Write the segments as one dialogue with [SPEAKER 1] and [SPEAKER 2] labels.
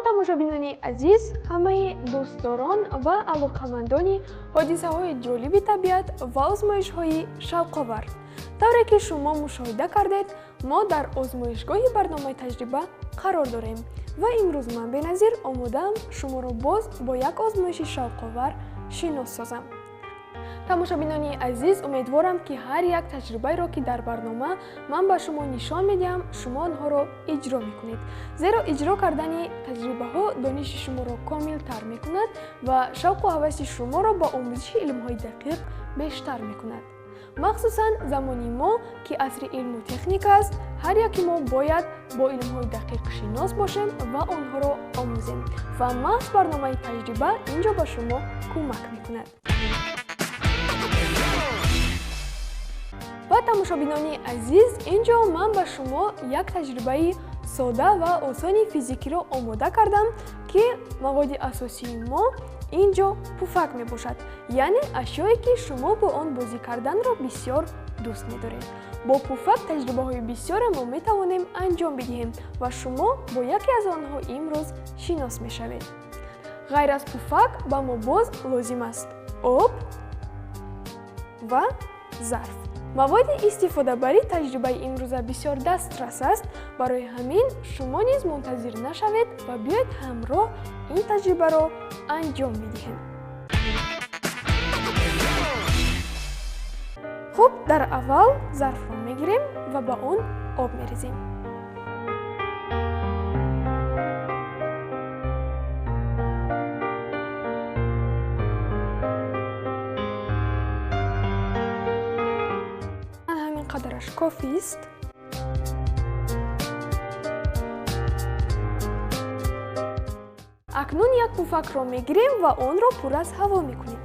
[SPEAKER 1] Тамошобинони азиз, ҳамаи дӯстдорон ва алоқамандони ҳодисаҳои ҷолиби табиат ва озмоишҳои шавқовар. Тавре ки шумо мушоҳида кардед, мо дар озмоишгоҳи барномаи таҷриба қарор дорем ва имрӯз ман Беназир омодаам шуморо боз бо як озмоиши шавқовар шинос созам. Тамошобинони азиз, умедворам, ки ҳар як таҷрибаеро, ки дар барнома ман ба шумо нишон медиҳам, шумо онҳоро иҷро мекунед. Зеро иҷро кардани таҷрибаҳо дониши шуморо комилтар мекунад ва шавқу ҳаваси шуморо ба омӯзиши илмҳои дақиқ бештар мекунад. Махсусан замони мо, ки асри илму техника аст, ҳар яки мо бояд бо илмҳои дақиқ шинос бошем ва онҳоро омӯзем. Ва маҳз барномаи таҷриба ин ҷо ба шумо кӯмак мекунад. Ва тамошобинони азиз, ин ҷо ман ба шумо як таҷрибаи сода ва осони физикиро омода кардам, ки маводи асосии мо ин ҷо пуфак мебошад, яъне ашёе, ки шумо бо он бозӣ карданро бисёр дӯст медоред. Бо пуфак таҷрибаҳои бисёре мо метавонем анҷом бидиҳем ва шумо бо яке аз онҳо имрӯз шинос мешавед. Ғайр аз пуфак ба мо боз лозим аст об ва зарф. Маводи истифодабарии таҷрибаи имрӯза бисёр дастрас аст, барои ҳамин шумо низ мунтазир нашавед ва биёед ҳамроҳ ин таҷрибаро анҷом медиҳем. Хуб, дар аввал зарфро мегирем ва ба он об мерезем. Қадараш кофист. Акнун як пуфакро мегирем ва онро пур аз ҳаво мекунем.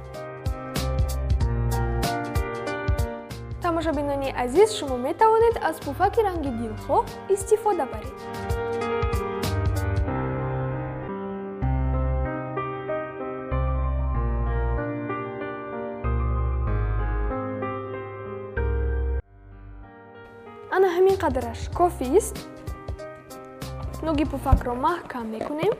[SPEAKER 1] Тамошобинони азиз, шумо метавонед аз пуфаки ранги дилхоҳ истифода баред. Ана ҳамин қадараш кофист. Нуги пуфакро маҳкам мекунем.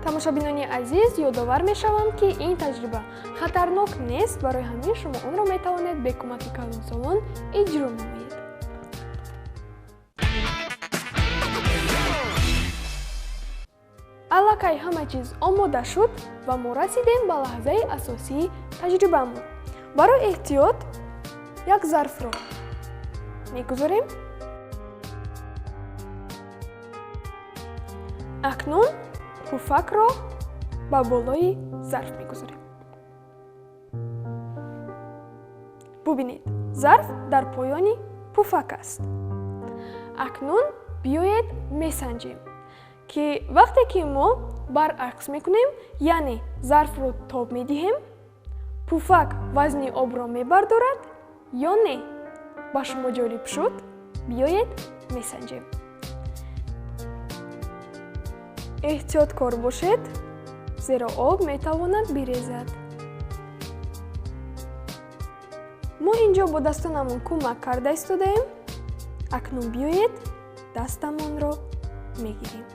[SPEAKER 1] Тамошобинони азиз, ёдовар мешавам, ки ин таҷриба хатарнок нест, барои ҳамин шумо онро метавонед бе кӯмаки калонсолон иҷро намоед. Аллакай ҳама чиз омода шуд ва мо расидем ба лаҳзаи асосии таҷрибамон. Барои эҳтиёт як зарфро мегузорем. Акнун пуфакро ба болои зарф мегузорем. Бубинед, зарф дар поёни пуфак аст. Акнун биёед месанҷем, ки вақте ки мо баръакс мекунем, яъне зарфро тоб медиҳем, пуфак вазни обро мебардорад ё не? Ба шумо ҷолиб шуд? Биёед месанҷем. Эҳтиёткор бошед, зеро об метавонад бирезад. Мо ин ҷо бо дастонамон кӯмак карда истодаем. Акнун биёед дастамонро мегирем.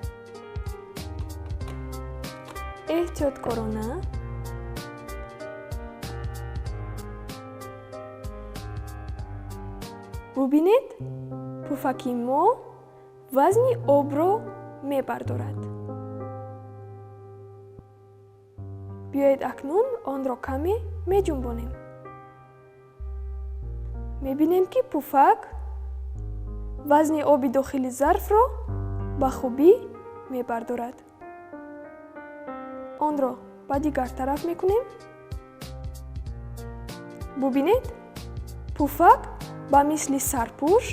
[SPEAKER 1] Эҳтиёткорона бубинед, пуфаки мо вазни обро мебардорад. Биёед акнун онро каме меҷунбонем. Мебинем, ки пуфак вазни оби дохили зарфро ба хубӣ мебардорад. Онро ба дигар тараф мекунем. Бубинед, пуфак ба мисли сарпӯш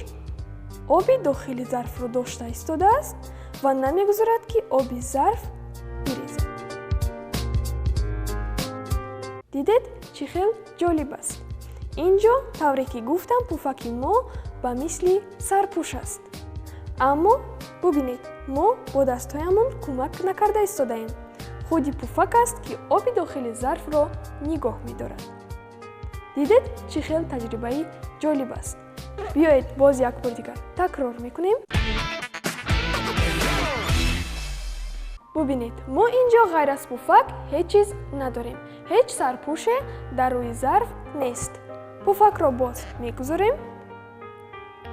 [SPEAKER 1] оби дохили зарфро дошта истодааст ва намегузорад, ки оби зарф бирезад. Дидед, чӣ хел ҷолиб аст. Ин ҷо, тавре ки гуфтам, пуфаки мо ба мисли сарпӯш аст. Аммо бубинед, мо бо дастҳоямон кӯмак накарда истодаем. Худи пуфак аст, ки оби дохили зарфро нигоҳ медорад. Дидед, чӣ хел таҷрибаи ҷолиб аст. Биёед, боз як бор дигар такрор мекунем. Бубинед, мо ин ҷо ғайр аз пуфак ҳеҷ чиз надорем. Ҳеҷ сарпӯше дар рӯи зарф нест. Пуфакро боз мегузорем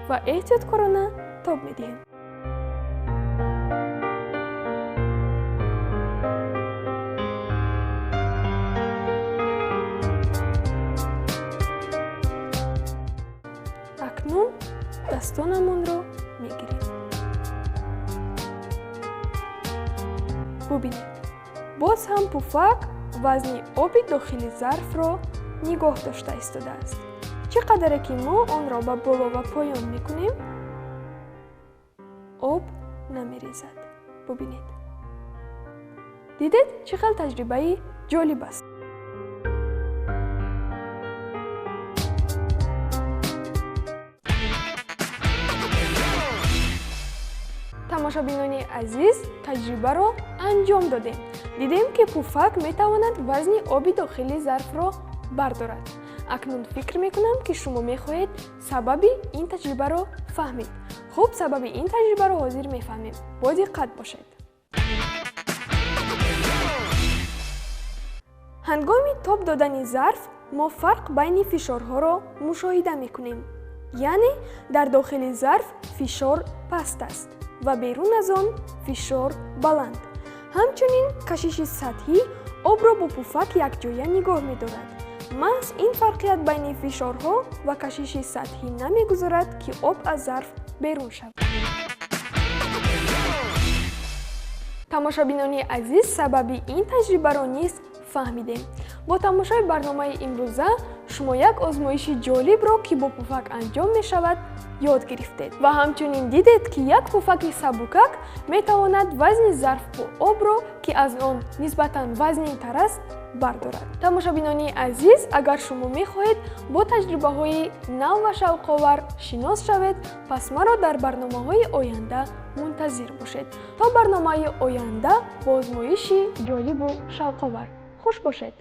[SPEAKER 1] ва эҳтиёткорона тоб медиҳем. Акнун дастонамонро мегирем. Бубинед, боз ҳам пуфак вазни оби дохили зарфро нигоҳ дошта истодааст. Чӣ қадаре ки мо онро ба боло ва поён мекунем, об намерезад. Бубинед. Дидед, чӣ хел таҷрибаи ҷолиб аст. Тамошобинони азиз, таҷрибаро анҷом додем. Дидем, ки пуфак метавонад вазни оби дохили зарфро бардорад. Акнун фикр мекунам, ки шумо мехоҳед сабаби ин таҷрибаро фаҳмед. Хуб, сабаби ин таҷрибаро ҳозир мефаҳмем. Бо диққат бошед. Ҳангоми тоб додани зарф мо фарқ байни фишорҳоро мушоҳида мекунем. Яъне дар дохили зарф фишор паст аст ва берун аз он фишор баланд. Ҳамчунин кашиши сатҳӣ обро бо пуфак якҷоя нигоҳ медорад. Маҳз ин фарқият байни фишорҳо ва кашиши сатҳӣ намегузорад, ки об аз зарф берун шавад. Тамошобинони азиз, сабаби ин таҷрибаро низ фаҳмидем. Бо тамошои барномаи имрӯза шумо як озмоиши ҷолибро, ки бо пуфак анҷом мешавад, ёд гирифтед ва ҳамчунин дидед, ки як пуфаки сабукак метавонад вазни зарф бо обро, ки аз он нисбатан вазнинтар аст, бардорад. Тамошобинони азиз, агар шумо мехоҳед бо таҷрибаҳои нав ва шавқовар шинос шавед, пас маро дар барномаҳои оянда мунтазир бошед. То барномаи оянда бо озмоиши ҷолибу шавқовар. Хуш бошед!